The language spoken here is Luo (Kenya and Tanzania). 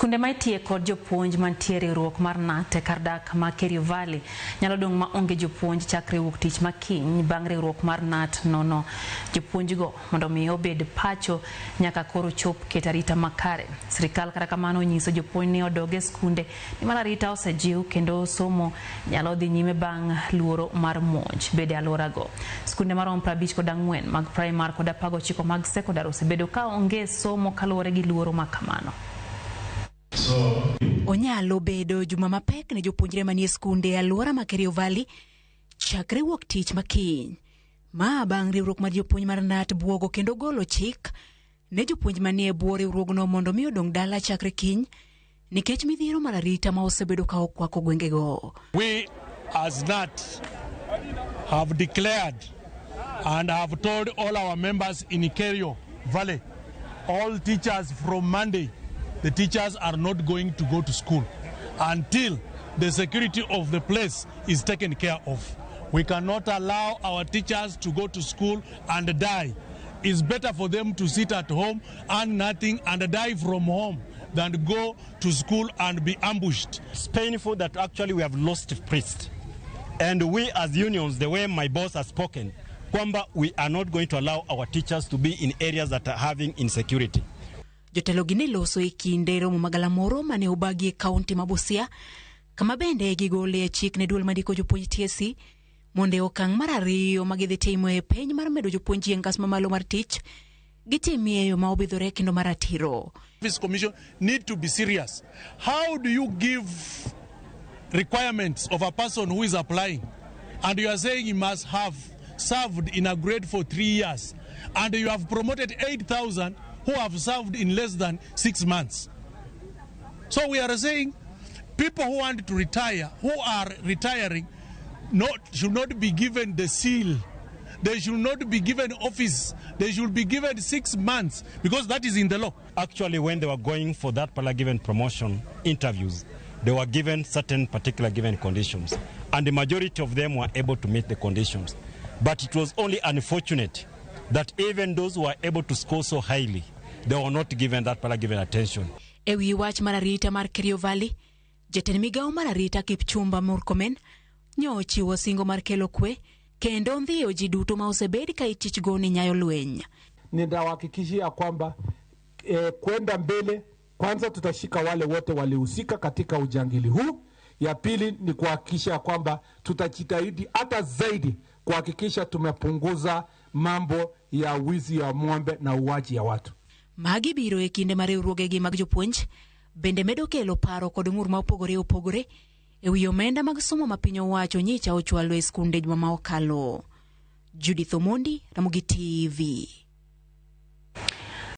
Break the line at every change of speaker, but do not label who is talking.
Skunde ma itiye kod jopuonj mantie e riwruok mar KNUT e kar dak ma Kerio Valley nyalo dong' ma onge jopuonj chakre wuok tich ma kiny bang' riwruok mar KNUT nono jopuonjgo mondo mi obed pacho nyaka koro chop ket arita makare. Sirikal kata kamano onyiso jopuonj ni odog e skunde nimar arita osejiw kendo somo nyalo dhi nyime bang' luoro mar monj bede alworago. Skunde maromo 54 mag primar kod 19 mag sekondar osebedo ka onge somo kaluwore gi luoro ma kamano.
Onyalo bedo juma mapek ne jopuonjre manie skunde e alwora ma Kerio Valley chakre wuok tich makiny. Ma bang' riwruok mar jopuonj mar KNUT buogo kendo golo chik ne jopuonj manie bwo riwruogno mondo mi odong' dala chakre kiny nikech midhiero mar arita ma osebedo ka okwako gwengego.
We as KNUT have declared and have told all our members in Kerio Valley, all teachers from Monday, the teachers are not going to go to school until the security of the place is taken care of. We cannot allow our teachers to go to school and die. It's better for them to sit at home, earn nothing, and die from home than go to school and be ambushed.
It's painful that actually we have lost priests. And we as unions, the way my boss has spoken, kwamba we are not going to allow our teachers to be in areas that are having insecurity.
Jotelo gi ne loso e kinde romo magalamoro mane obagi e kaunti ma Busia, kama bende gigole chik ne duol mandiko jopuonj TSC mondo e okang' mar ariyo ma gidhi timo e penj mar medo jopuonj e ngas mamalo mar tich gitimie e yo ma obidhore kendo mar ratiro.
Service Commission need to be serious. How do you give requirements of a person who is applying and you are saying he must have served in a grade for 3 years and you have promoted 8,000 who have served in less than 6 months? So we are saying people who want to retire, who are retiring, not, should not be given the seal. They should not be given office. They should be given 6 months because that is in the law.
Actually, when they were going for that particular given promotion interviews, they were given certain particular given conditions. And the majority of them were able to meet the conditions. But it was only unfortunate that even those who were able to score so highly, they were not given that particular given attention.
E wi wach mar arita mar Kerio Valley, jatend migawo mar arita Kipchumba Murkomen nyo ochiwo singo mar kelo kwe kendo ndhiyo ji duto ma osebed ka ichichgo ni nyayo lweny.
Nitawahakikishia kwamba kwenda mbele, kwanza tutashika wale wote walihusika katika ujangili huu. Ya pili ni kuhakikisha kwamba tutajitahidi hata zaidi kuhakikisha tumepunguza mambo ya wizi ya ng'ombe na uuaji ya watu.
Magi biro e kinde ma riwruogegi mag jopuonj bende medo kelo paro kod ng'ur ma opogore opogore e wi omenda mag somo ma piny owacho nyicha ochwalo e skunde juma ma okalo. Judith Omondi, Ramogi TV.